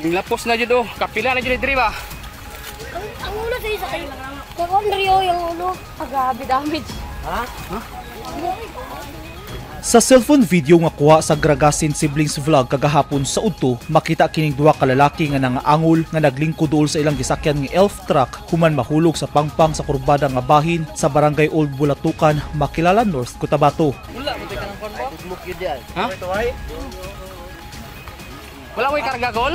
Lapos na jud oh. Kapila na jud diri ba? Ang ulo sa isa kay Kung Rio yung ulo. Ah, grabe damage. Sa cellphone video nga kuha sa Gragasin Siblings Vlog kagahapon sa udto, makita kining duha ka lalaki nga nangaangol nga naglingkod duol sa ilang gisakyan nga elf truck human mahulog sa pangpang sa kurbada nga bahin sa Barangay Old Bulatukan, Makilala North, Cotabato. Wala mo ka ng kon? Ha? Wala mo'y karga gol?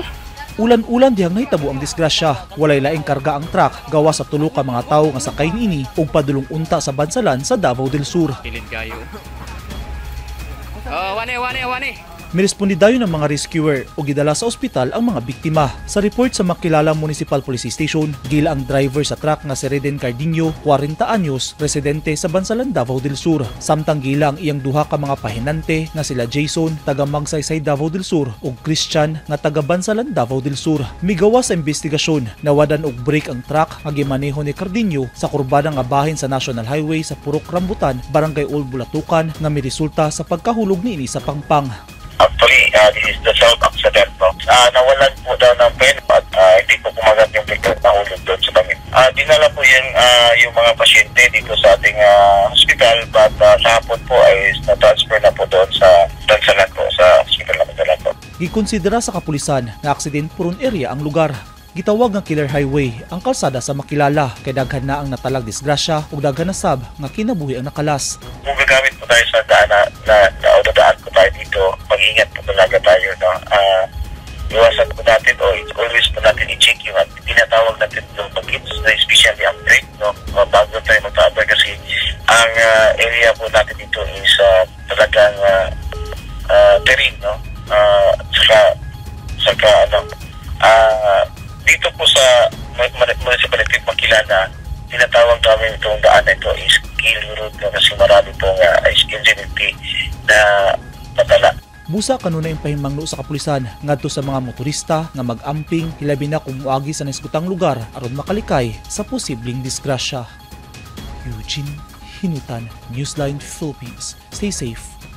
Ulan-ulan dihang nahitabo ang disgrasya. Walay laing karga ang truck gawa sa tulo ka mga tawo nga sakay niini ug padulong unta sa Bansalan sa Davao del Sur. Kilid kayo. Oh, wane wane wane. Miresponde dayon ng mga rescuer o gidala sa ospital ang mga biktima. Sa report sa Makilala Municipal Police Station, gila ang driver sa truck nga si Reden Cardiño, 40 anyos, residente sa Bansalan, Davao del Sur. Samtang gila ang iyang duha ka mga pahinante nga sila Jason, taga Magsaysay, Davao del Sur, ug Christian nga taga Bansalan, Davao del Sur. Migawa sa investigasyon, nawadan og brake ang truck nga gimaneho ni Cardiño sa kurbada nga bahin sa National Highway sa Purok Rambutan, Barangay Old Bulatukan, nga miresulta sa pagkahulog niini sa pangpang. Actually, this is the self-accident, no? Nawalan po daw ng pen at hindi po kumagat yung brake at nahulog doon sa bangin. Dinala po yung mga pasyente dito sa ating hospital, but sa hapon po ay na-transfer na po doon sa Dansalan po, sa hospital na Dansalan po. Gikonsidera sa kapulisan nga accident prone area ang lugar. Gitawag nga killer highway ang kalsada sa Makilala kay daghan na ang natalag disgrasya ug daghan na sab nga kinabuhi ang nakalas. Kung gagamit po tayo sa daan na o dadaan po tayo dito, mag-ingat po talaga tayo, no? Iwasan po natin o always po natin i-check yung at tinatawag natin yung bagits, na especially ang brake, no? Bago tayo mag kasi ang area po natin dito is talagang terrain, no? Saka ano, dito po sa municipality of Makilala, tinatawag namin itong daan na ito is Kill Road, no? Kasi marami pong incidente na natala. Busa kanunay ang pahimangno sa kapulisan ngadto sa mga motorista nga mag-amping, hilabi na kung moagi sa naisgutang lugar, aron makalikay sa posibleng disgrasya. Eugene Hinutan, Newsline Philippines. Stay safe.